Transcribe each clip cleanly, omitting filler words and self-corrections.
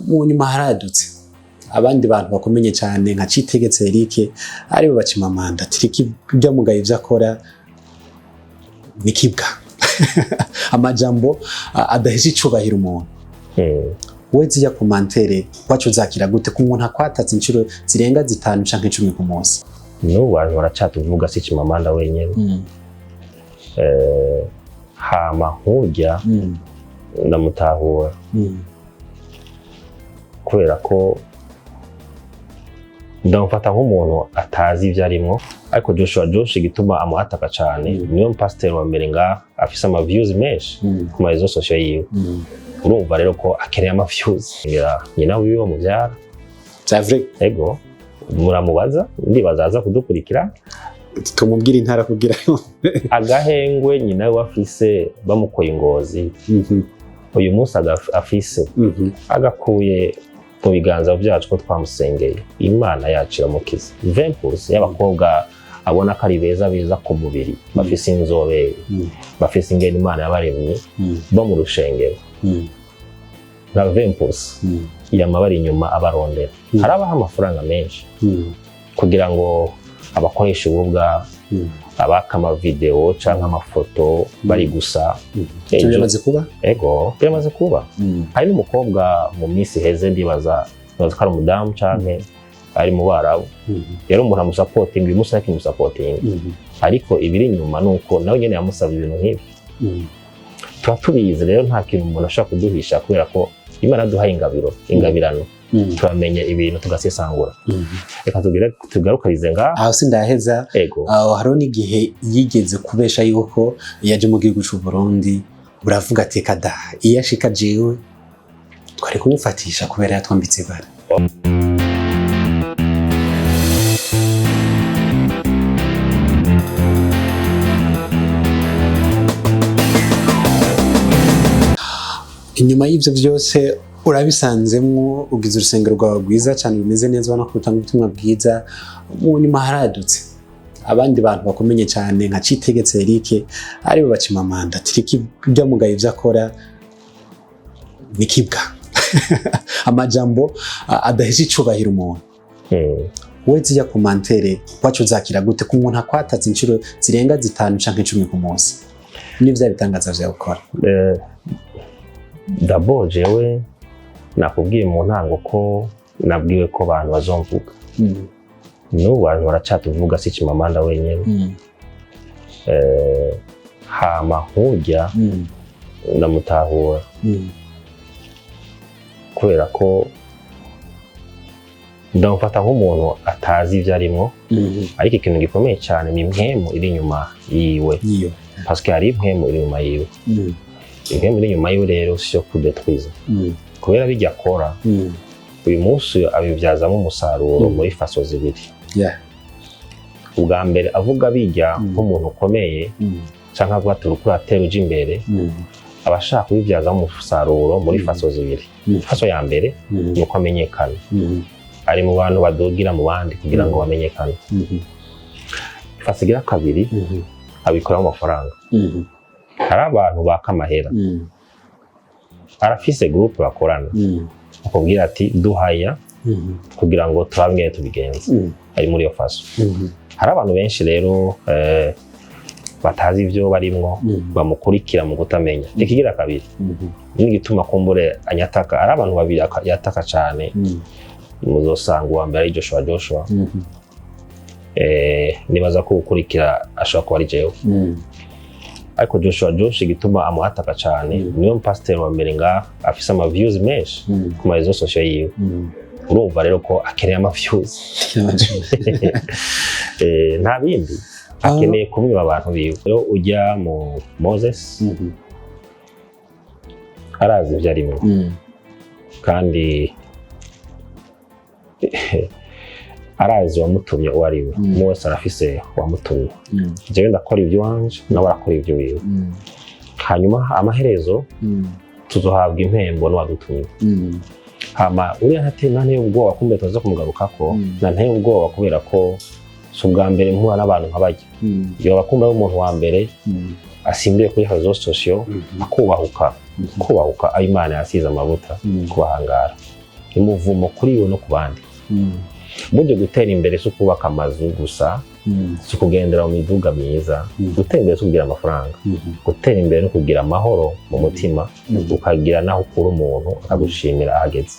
Mu nyuma haradutse abandi bantu bakomenye cyane nka Citegetse Eric, aribo bacimamanda ati ibyo mugaye ibyo akora nikibwa, amajambo adahesha icubahiro umuntu. We zijya commentaires wacu uzakira gute ku muntu akwatatse inshuro zirenga 5 canke 10 ku munsi? N'ubu abantu baracatuvuga, si Chimamanda wenyine. Hama nkurya ndamutahura kubera ko ndamufata nk'umuntu atazi ibyo arimo. Ariko Joshua Josh, igituma amuhataka cyane, niwe mupasiteri wa mbere ngaha afise ama views menshi ku ma réseaux sociaux yiwe. Urumva rero ko akeneye ama views. Nyina wiwe mubyara. C'est vrai? Ego, muramubaza, ndibaza aza kudukurikira. Tumubwira intara kugira Agahengwe nyina we afise bamukoye ingozi, uyu munsi afise agakuye mu biganza byacu ko twamusengeye, Imana yacu iramukiza. 20% y'abakobwa abona ko ari beza, beza ku mubiri, bafise inzobere, bafise ingene Imana yabaremye, bo mu rushengero, nka 20% yama bari inyuma abarondera. Harabaho amafaranga menshi kugira ngo abakoresha ububwa, abaka amavideo canke amafoto bari gusa. Ivyo biramaze kuba? Ego, biramaze kuba. Hari n'umukobwa mu minsi iheze, ndibaza ko ari umudamu canke ari mu Barabu, yari umuntu amusapotinga, uyu munsi ariko imusapotinga, ariko ibiri inyuma ni uko nawe nyene yamusaba ibintu nk'ibi. Tuba tubizi rero, nta kintu umuntu ashobora kuduhisha kubera ko Imana duhaye ingabiro, ingabirano, turamenya ibintu, tugasesangura. Reka tugire tugarukarize ngaha. Aho sindaheza. Ego. Aho hariho n'igihe yigeze kubesha yuko yaje mu gihugu c'u Burundi, uravuga ati kada iyo ashika jewe twari kumufatisha kubera yatwambitse ibara. Inyuma y'ivyo byose urabisanzemwo, ugize urusengero rwawe rwiza cyane, rumeze neza, ubona ko rutanga ubutumwa bwiza. Mu nyuma haradutse abandi bantu bakomenye cyane nka Citegetse Eric, aribo bacimamanda ati ibyo mugaye ibyo akora nikibwa, amajambo adahesha icubahiro umuntu. We zijya commentaires wacu uzakira gute ku muntu akwatatse inshuro zirenga 5 canke 10 ku munsi n'ivya bitangaza vyawe ukora? D'abord jewe nakubwiye mu ntango ko nabwiwe ko abantu bazomvuga. N'ubu abantu baracatuvuga, si Chimamanda wenyine. Hama nkurya ndamutahura kubera ko ndamufata nk'umuntu atazi ibyo arimo. Ariko ikintu gikomeye cyane ni impwemu iri inyuma yiwe, Iyo parce que hari impwemu iri inyuma yiwe. Impwemu iri inyuma yiwe rero si yo kudetwiza, kubera bijya akora uyu munsi abibyazamo umusaruro muri façons zibiri. Ubwa mbere avuga bijya nk'umuntu ukomeye, cyangwa avuga ati uriko uratera uja imbere, aba ashaka kubibyazamo umusaruro muri façons zibiri. Façon ya mbere ni uko amenyekana, ari mu bantu badugira mu bandi kugira ngo bamenyekane. Façon igira kabiri, abikoramo amafaranga. Hari abantu baka amahera, arafise groupe bakorana, akubwira ati duhaya kugira ngo turabe ingene tubigenza. Ari muri iyo façon. Hari abantu benshi rero batazi ibyo barimwo, bamukurikira mu kutamenya. Ikigira kabiri n'igituma kumbure anyataka, ari abantu babiri yataka cyane. Muzosanga uwa mbere ari Joshua Joshua. Nibaza ko ukurikira ashobora kuba ari jewe. Ariko Joshua Josh, igituma amuhataka cyane, niwe mupasiteri wa mbere ngaha afise ama views menshi ku ma réseaux sociaux yiwe. Urumva rero ko akeneye ama views. Nta bindi, akeneye kumwiba abantu biwe. Rero ujya mu Moses arazi ibyo arimo, kandi arazi uwamutumye uwo ari we. Umwe wese arafise uwamutumye. Jewe ndakora iby'iwanje, nawe arakora ibyo wiwe, hanyuma amaherezo tuzohabwa impembo n'uwadutumye. Hama uriya ntanteye ubwoba, kumbe tuza kumugarukako. Ntanteye ubwoba kubera ko si ubwa mbere mpura n'abantu nk'abajya. Yoba kumva ari umuntu wa mbere asimbiye kuri réseaux sociaux akubahuka, kubahuka aho Imana yasize amavuta kubahangara. Umuvumo kuri we no ku bandi. Burya gutera imbere si ukubaka amazu gusa, si ukugendera mu miduga myiza. Gutera imbere si ukugira amafaranga. Gutera imbere no kugira amahoro mu mutima, ukagira n'aho ukura umuntu akagushimira ahageze.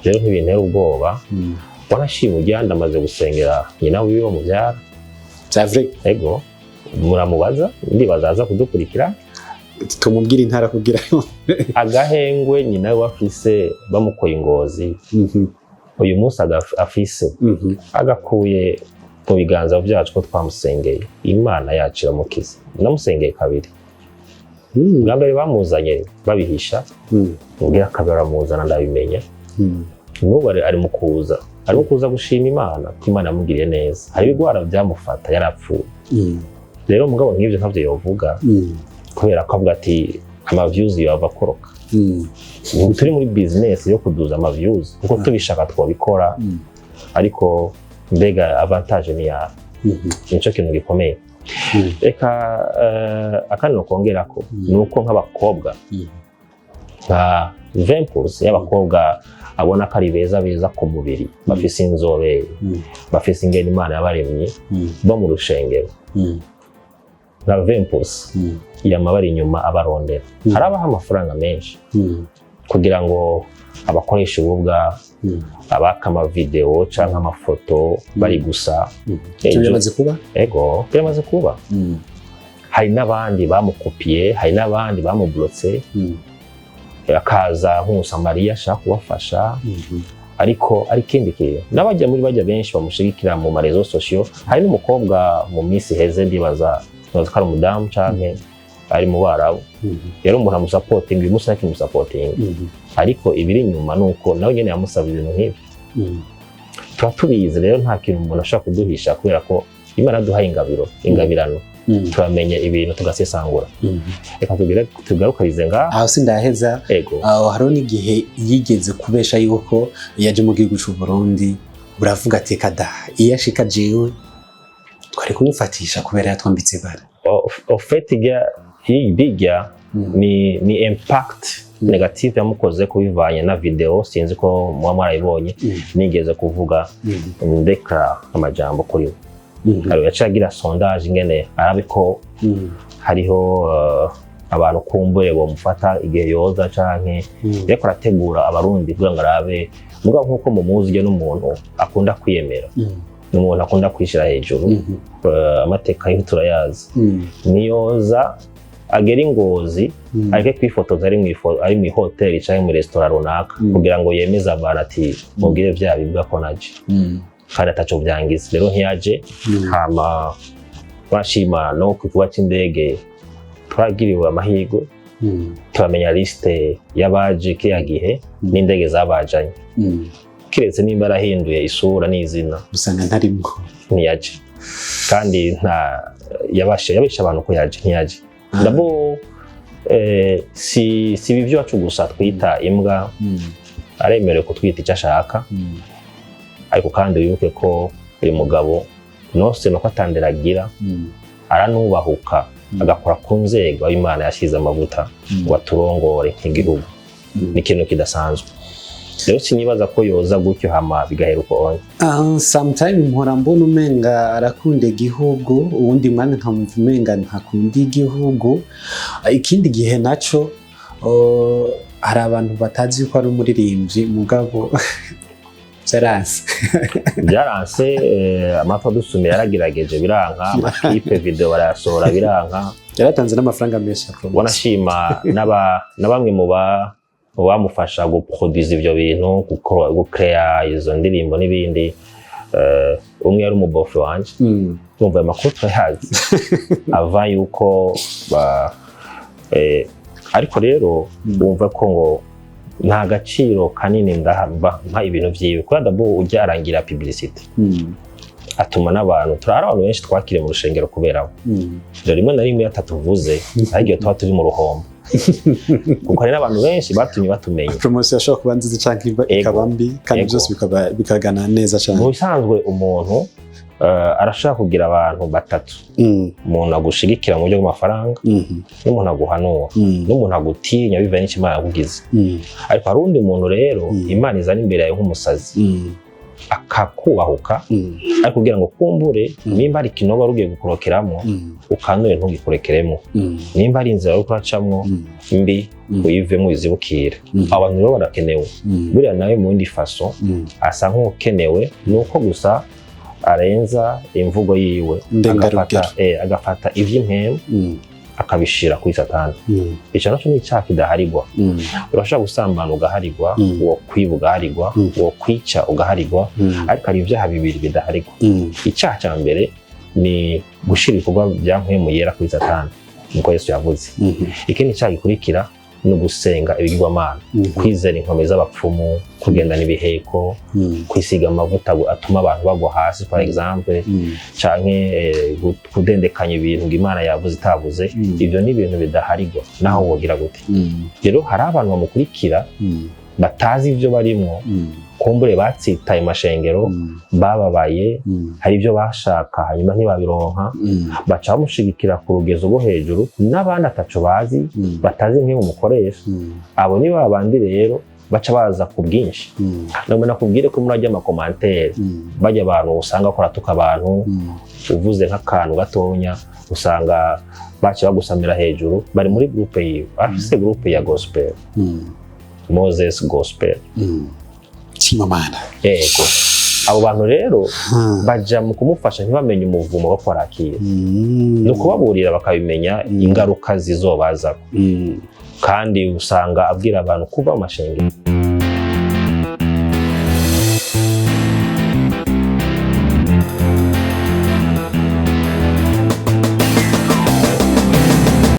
Rero ntibintera ubwoba. Wanashima ujya ndamaze gusengera nyina wiwe mubyara. C'est vrai? Ego, muramubaza, ndibaza aza kudukurikira. Tumubwire intara kugira Agahengwe nyina we afise bamukoye ingozi, uyu munsi afise agakuye mu biganza byacu ko twamusengeye, Imana yacu iramukiza. Namusengeye kabiri. Bwa mbere bamuzanye babihisha, ubwira kabiri aramuzana ndabimenya. N'ubu ari mu kuza, arimo kuza gushima Imana ko Imana yamugiriye neza. Hari ibigwara byamufata yarapfuye. Rero mugabo nk'ibyo ntabyo yovuga, kubera ko avuga ati ama views yava akoroka. Ubu turi muri business yo kuduza ama views, kuko tubishaka twabikora, ariko mbega avantage ni yawe? Nico kintu gikomeye. Reka akandi nokongerako ni uko nk'abakobwa, nka 20% y'abakobwa abona ko ari beza, beza ku mubiri, bafise inzobe, bafise ingene Imana yabaremye, bo mu rushengero, nka 20% yama bari inyuma abarondera. Hari abaha amafaranga menshi kugira ngo abakoresha ububwa, abaka amavideo canke amafoto bari gusa. Ivyo biramaze kuba? Ego, biramaze kuba. Hari n'abandi bamukopiye, hari n'abandi bamublotse, akaza nk'umusamariya ashaka kubafasha. Ariko ari ikindi kintu, n'abajya muri bajya benshi bamushigikira mu ma réseaux sociaux. Hari n'umukobwa mu minsi iheze, ndibaza ko ari umudamu canke ari mu Barabu, yari umuntu amusapotinga, uyu munsi akimusapotinga, ariko ibiri inyuma ni uko nawe nyene yamusaba ibintu nk'ibi. Tuba tubizi rero, nta kintu umuntu ashobora kuduhisha, kubera ko Imana yaduhaye ingabiro, ingabirano. Turamenya ibintu, tugasesangura. Reka tugarukarize ngaha. Aho sindaheza. Ego. Aho hariho n'igihe yigeze kubesha yuko yaje mu gihugu c'u Burundi, uravuga ati kada iyo ashika jewe twari kumufatisha kubera yatwambitse ibara. Au fait, bijya ni impact négative yamukoze kubivanye na video, sinzi ko muba mwarayibonye. Nigeze kuvuga, ndekara amajambo kuri we. Hari yaciye agira sondage ingene arabe ko hariho abantu kumbuye bomufata igihe yoza, canke yariko arategura Abarundi kugira ngo arabe. Mugabo nk'uko mumuzi, ujya n'umuntu akunda kwiyemera, n'umuntu akunda kwishira hejuru. Amateka ye turayazi. Niyoza agera ingozi, areke kwifotoza ari mu hoteli canke muri resitora runaka, kugira ngo yemeze abantu ati mubwire vya bibwa ko naje, kandi ataco vyangiza. Rero ntiyaje. Hama bashima no ku kibuga c'indege twagiriwe amahirwe, turamenya liste y'abaje kiriya gihe n'indege zabajanye, kiretse nimba yarahinduye isura n'izina. Usanga ntarimwo. Ntiyaje, kandi nta yabashe yabeshe abantu ko yaje, ntiyaje. Ndabo si ibi by'iwacu gusa twita imbwa. Aremerewe kutwita icyo ashaka, ariko kandi wibuke ko uyu mugabo nose nuko atandera agira, aranubahuka, agakora ku nzego aho Imana yashyize amavuta ngo aturongore nk'igihugu. Ni ikintu kidasanzwe. Rero sinibaza ko yoza gutyo hama bigahera uko onye. Sometime mpora mbona umenga arakunda igihugu, uwundi mwanya nkamva umenga ntakunda igihugu. Ikindi gihe naco hari abantu batazi yuko ari umuririmbyi, mugabo vyaranse. Byaranse. Amapfa dusumira yaragerageje biranka, ama clips vidéo barayasohora biranka. Yaratanze n'amafaranga menshi ya promotion. Wanashima na bamwe mu bamufasha guproduza ivyo bintu, gucrea izo ndirimbo n'ibindi. Umwe yari umubofe wanje. Numva ayo makuru turayazi ava yuko ariko rero wumva ko ngo nta gaciro kanini ndaha mpa ibintu vyiwe, kubera d'abord ujya arangira publicité, atuma n'abantu turari abantu benshi twakiriye mu rushengero kubera we. Rero rimwe na rimwe iyo atatuvuze, hari igihe tuba turi mu ruhombo, kuko hari n'abantu benshi batumye batumenya. Promotion yashobora kuba nziza canke ikaba mbi, kandi byose bikagana neza cane. Mu bisanzwe umuntu Arashaka kugira abantu batatu: umuntu agushigikira mu buryo bw'amafaranga, n'umuntu aguhanura, n'umuntu agutinya bivanye n'icyo Imana yakugize. Ariko hari uwundi muntu rero Imana izana imbere yawe nk'umusazi, akakubahuka, ariko kugira ngo kumbure nimba hari ikinogo wari ugiye gukurokeramo, ukanure ntugikurekeremo, nimba ari inzira uri kuracamwo mbi, uyivemo uyizibukire. Abantu rero barakenewe. Buriya nawe mu yindi façon asa nk'ukenewe, ni uko gusa arenza imvugo yiwe, Ndengarugero. agafata ivy'impemu akabishira kuri Satani. Ico naco ni icaha kidaharigwa. Urashobora gusambana ugaharigwa, uwo kwiba ugaharigwa, uwo kwica ugaharigwa, ariko hari ibyaha bibiri bidaharigwa. Icyaha cya mbere ni gushira ibikorwa bya mpwemu yera kuri Satani, niko Yesu yavuze. Ikindi cyaha gikurikira ni ugusenga ibigirwamana, kwizera inkomezi z'abapfumu, kugendana ibiheko, kwisiga amavuta atuma abantu bagwa hasi, par exemple, canke kudendekanya ibintu ngo Imana yavuze itavuze. Ibyo ni ibintu bidaharigwa naho wogira gute. Rero hari abantu bamukurikira batazi ibyo barimwo, kumbure batsitaye mashengero, bababaye, hari ibyo bashaka hanyuma ntibabironka, baca bamushigikira ku rugezo rwo hejuru, n'abandi ataco bazi, batazi nk'iyo umukoresha. Abo ni ba bandi rero baca baza ku bwinshi. Nabwo nakubwire ko muri ajya ama commentaires, bajya abantu usanga bakora tuka abantu, uvuze nk'akantu gatonya usanga baca bagusamira hejuru. Bari muri groupe yiwe, afise groupe ya gospel, Moses Gospel. Chimamanda. Yego, abo bantu rero baja mu kumufasha ntibamenye umuvumo wo kwarakira. Ni ukubaburira bakabimenya ingaruka zizobazako. Kandi usanga abwira abantu kuva mu mashengero.